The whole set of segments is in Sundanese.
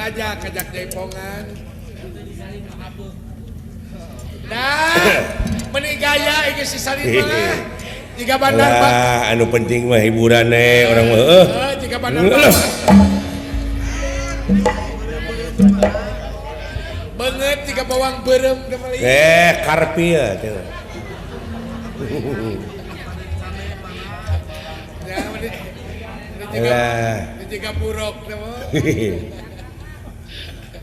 Diajak ajak jaipongan. Nah, meni gaya ieu si Salim mah. Jika bandar Pak. Lah, anu penting mah hiburan eh orang mah heuh. Heuh, jika bandar Lah. Banget jika bawang beureum teh meuli. Eh, karpil tuh. Ya, meni jika Lah. jika buruk teh mah.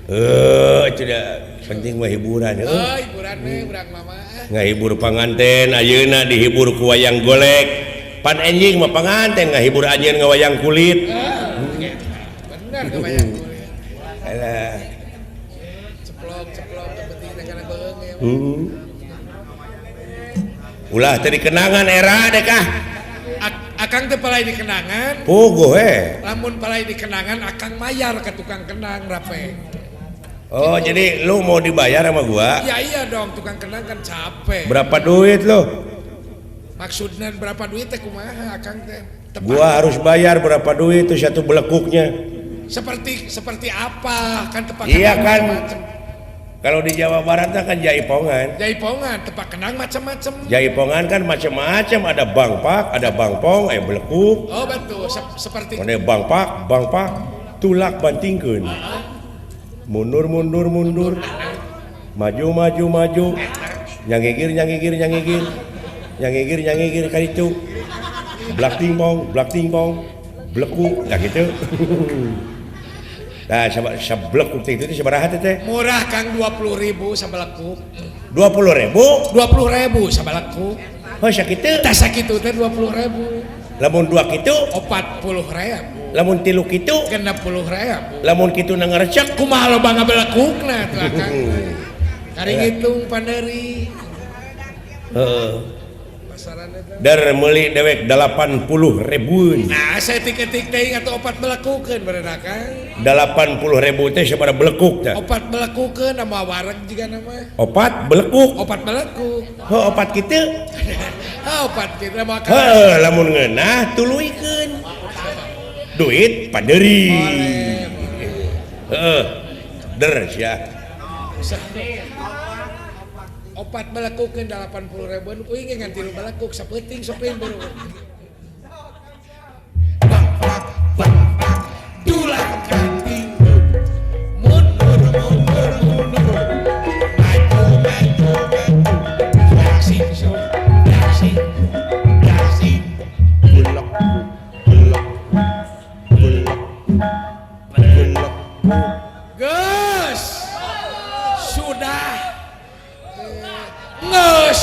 Eh, itu dah penting mah hiburan heuh. Heuh, hiburan we urang mah. Ngahibur panganten ayeuna dihibur ku wayang golek. Pan enjing mah panganten ngahibur anjeun ngawayang kulit. Bener ngawayang kulit. Alah. Ceplok-ceplok teu penting teh kana beuheung ya. Ulah teh dikenangan era deh kah. Akang teh palai dikenangan. Puguh eh. Lamun palai dikenangan akang mayar ke tukang kenang rape. Oh, gitu. Jadi lu mau dibayar sama gua? Ya iya dong, tukang kenang kan capek. Berapa duit lu? Maksudnya berapa duit teh kumaha akang teh? Tepat. Gua harus bayar berapa duit itu satu belekuknya. Seperti apa? Kan tepak iya kenang kan. macem-macem. Kalau di Jawa Barat kan jaipongan. Jaipongan, tepak kenang macam-macam. Jaipongan kan macam-macam, ada bangpak, ada bangpong, belekuk. Oh betul, seperti ada bangpak, bangpak, tulak bantingkeun. Mundur mundur mundur. Maju maju maju. Nyangigir nyangigir nyangigir. Nyangigir nyangigir ka ditu. Blak tingpong, blak tingpong. Belekuk, nah gitu. Nah, sablekuk teh itu sabaraha teh? Murah Kang, 20.000 sabalekuk. 20.000? 20.000 sabalekuk. Oh, sakitu? Tah sakitu teh 20.000. Lamun dua kitu? 40.000. Lamun tilu kitu? 60.000. Lamun kitu na ngarecek? Kumaha loba ngabelekukna tuh Akang. Kari ngitung panderi. Heeh. Dar meuli dewek 80.000. Nah, saya tik-tik teh atau opat belekukeun bener Kang. 80.000 teh sabaraha belekuk teh? Opat belekukeun nama wareg jiga nama. Opat belekuk. Opat belekuk. Heuh, opat kitu. Heuh, opat kitu mah. Heuh, lamun ngeunah tuluykeun. Duit panderi. Heeh. Der sia. Opat belekukeun 80.000 kuing ngan tilu belekuk sapeuting sopin baru. Bang pak bang pak dulang kating mundur mundur mundur maju maju maju daksing sok daksing daksing belek belek belek belek. Geus sudah ngeus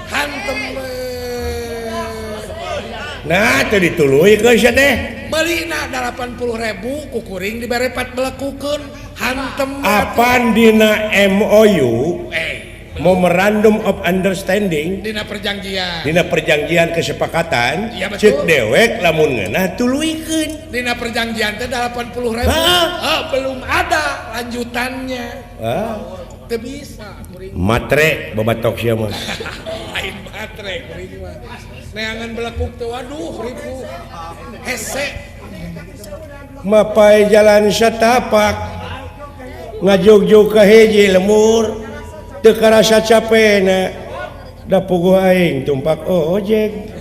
hantem. Nah teu dituluykeun sia teh. Meulina 80.000 kukuring dibere pat belekukeun hantem. Apan dina MOU Memorandum of Understanding dina perjanjian. Dina perjanjian kesepakatan. Iya, betul. Ceuk dewek lamun ngeunah tuluykeun. Dina perjanjian teh 80.000. Hah? Oh, belum ada lanjutannya. Hah? Teu bisa kuring. Matre babatok sia mah. Lain matre kuring mah. Neangan belekuk teh waduh ribu. Hese. Mapai jalan satapak ngajugjug ka hiji lemur teu karasa capena da puguh aing tumpak ojek.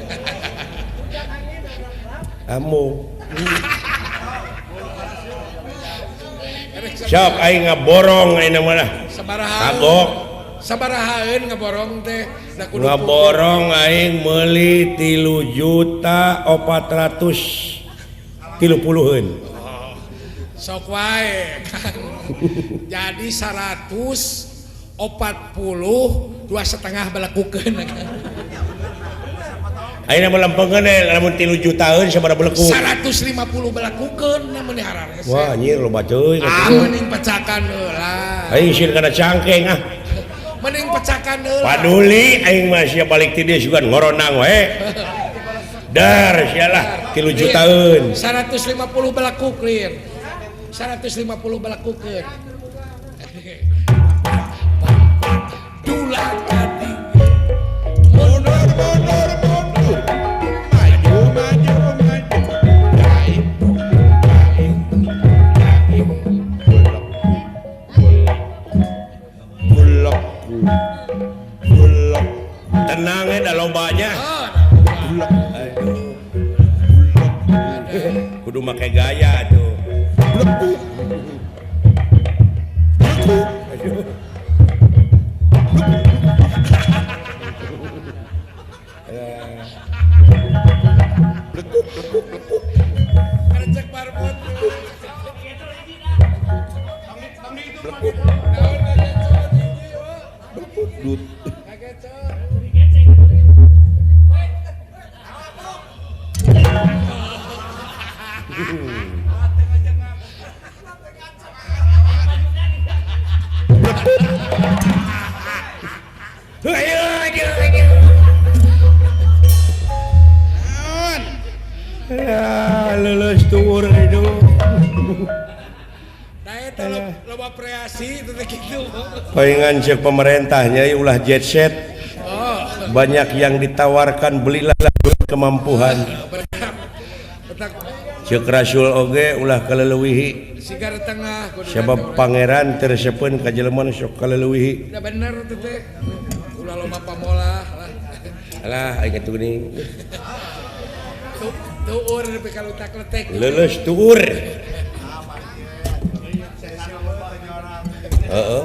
Amu. Sok aing ngaborong ayeuna mah lah. Sabaraha. Kagok. Sabarahaeun ngaborong teh da kudu ngaborong aing meuli 3.430.000. Oh, sok wae Kang. Jadi 142,5 belekukeun. Ayeuna mah lempengkeun we lamun 3 jutaan sabaraha belekuk? 150 belekukeun mun hararese. Wah anjir loba teuing. Ah mending pecakan heula. Aing sieun kana cangkeng ah. Mending pecakan heula. Paduli aing mah sia balik ti dieu sugan ngoronang we. Dar sia lah 3 jutaan. 150 belekuk lin. 150 belekukeun. Dulang kadi mundur mundur mundur maju maju maju daik daik daik. Belek. Tenang da lombanya. Belek. Aduh. Kudu make gaya tuh. Belekuk. Belekuk. Aduh. Lekuk, lekuk, lekuk. Kercek marbot. Lekuk. Lekuk dut. Ayo, ayo, ayo. Ya, lulus tuur itu. Nah, itu loba kreasi itu gitu. Palingan cek pemerintahnya ulah jet set. Oh. Banyak yang ditawarkan belilah kemampuan. Cek Rasul oge ulah kaleuwihi. Sigar tengah. Sebab pangeran tersepeun ka jelema nu sok kaleuwihi. Udah bener teh teh. Ulah loba pamolah lah. Alah aing atuh geuning. Tuur nepi ka lutak letek. Leuleus tuur. Heeh.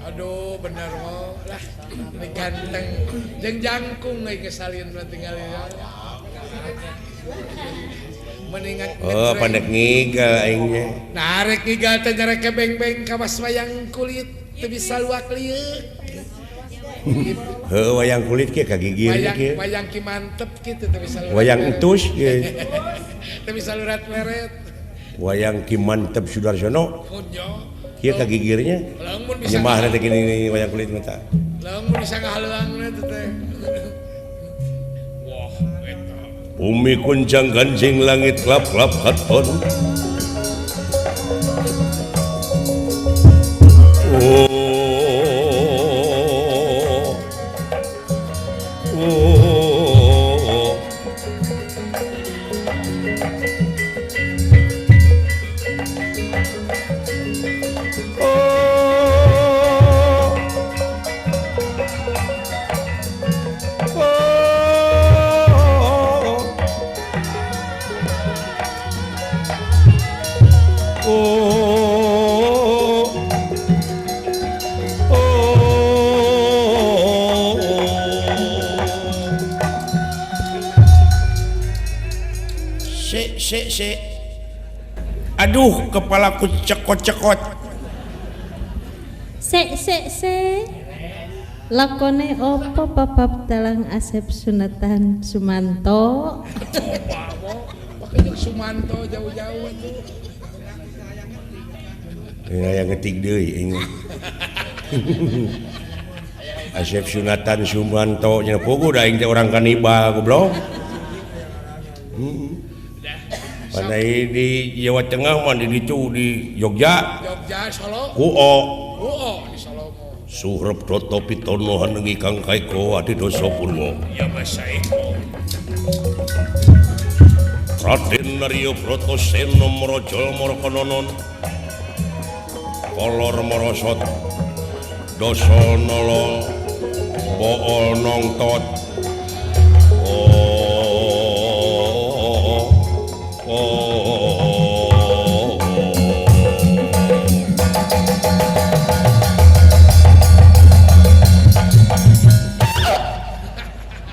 Aduh bener mah lah. Ini ganteng jeung jangkung euy kesalin mah tinggal ya. Mendingan oh pandek ngigal aing nya. Nah rek ngigal teh nyarek beng-beng ka was wayang kulit teu bisa luak lieuk. Heuh wayang kulit kieu kagigir kieu. Wayang ki mantep kitu teu bisa lurat. Wayang entus kieu. Teu bisa lurat leret. Wayang ki mantep Sudarsono. Kieu kagigirnya. Nyembahna teh gini wayang kulit mah tah. Lamun bisa ngahaleuangna teh teh. Wah eta. Bumi kuncang ganjing langit klap-klap katon. Oh. Oh. Aduh, kepalaku cekot-cekot. Se se se. Lakone opo papap dalang Asep Sunatan Sumanto? Pakai Sumanto jauh-jauh itu. Ya yang ngetik deui ini. Asep Sunatan Sumanto nya puguh da aing teh urang kanibal goblok. Pandai di Jawa Tengah mah di ditu di Jogja. Jogja Solo. Kuo. Kuo di Solo. Suhrep Toto Pitono hanengi Kang Kaiko Adi Doso Purwo. Ya Masaiko. Raden Naryo Brotoseno Marajal Markanonon. Kolor Marosot. Doso Nolo. Bool Nongtot. Oh.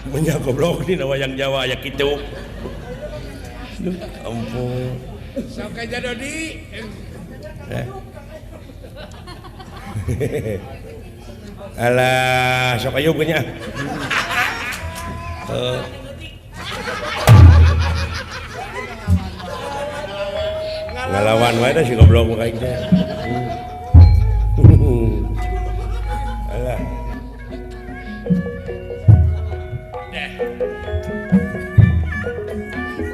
Banyak goblok di wayang Jawa ya kitu. Duh, ampun. Sok aja Dodi. Alah, sok ayo nya. Ngalawan wae da si goblok mah aing teh. Alah.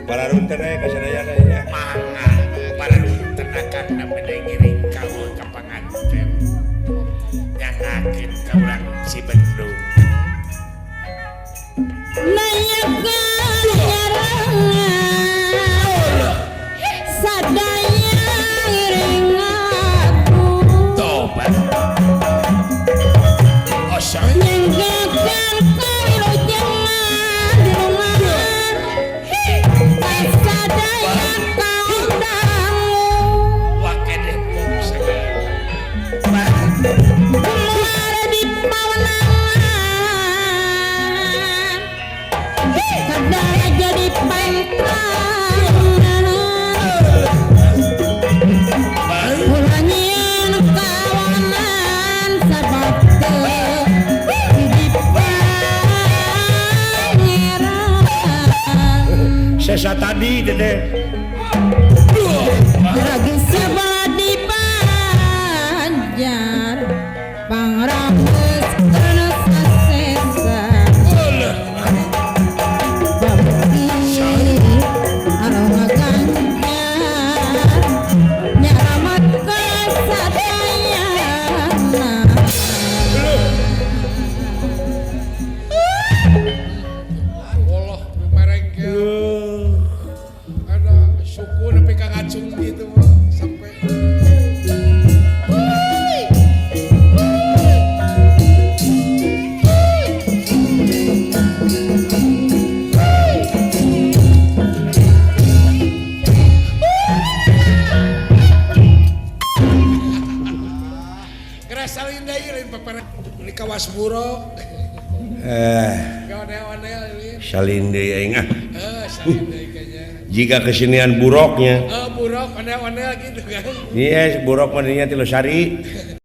Para runten we ka sadayana nya. Mangga para runten akan bade ngiring kaul ka panganten. Nyangakeun ka urang Cibendung. Nanyakan nyarangan sadaya ngiringan. Tadi teh. Lagi sebelah di Banjar Pangrambus kana sasesa Babki aroma ganjar nyaramat kasadayana. Allah merengkel. Ada suku nepi ka ngacung gitu mah sampai Kerasalin deui lain papara ini kawas buruk. Gaonel-onel ini. Salin deui aing ah. Salin deui kayaknya. Jika kesenian buruknya. Buruk ondel-ondel gitu kan. Iya, buruk mah dinya Tilosari.